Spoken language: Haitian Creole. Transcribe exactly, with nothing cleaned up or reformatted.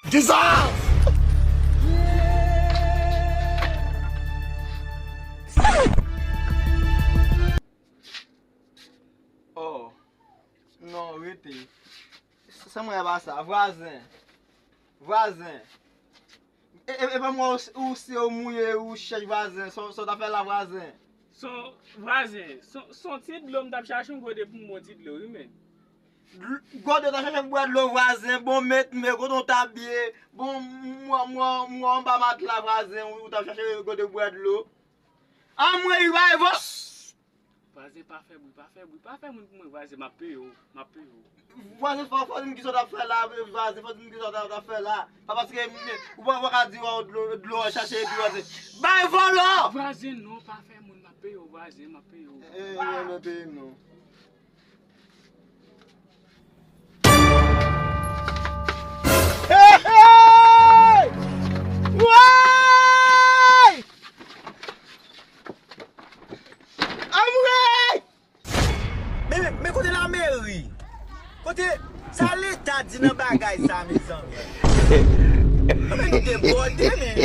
Jesus! Oh, non, rete. Sa mwen pa sa, vwazen. Vwazen. E, e, e pa mwen ou, ou se ou mouye ou chèch vwazen. Sa, sa w ta fè la vwazen. Son vwazen, son, son ti dlo m t ap chache yon gode pou m bon ti dlo, wi men. Gode w ta chache bwè dlo vwazen, bon met, men kote w t ap ye, bon mwen, mwen, mwen anba matla vwazen, ou, ou t ap chache gode bwè dlo. Anmwey, bay vòs! Vwazen pa fè bri, pa fè bri, pa fè moun pou mwen, vwazen, m ap peye w, m ap peye w. Vwazen, fò, fò di m kisa w t ap fè la, vwazen, fò di m kisa w t ap, t ap fè la. Pa paske m, ou pa, ou pa ka di w dlo, dlo an chache epi vwazen. Bay vòlò! Vwazen, non, pa fè moun, m ap peye w, vwazen, m ap peye w. E, e, e, e, peye m non. Hey, hey! Woy! Anmwey! Men, men, men kote lameri? Kote sa leta di nan bagay sa, mezanmi? Anben nou debòde, men.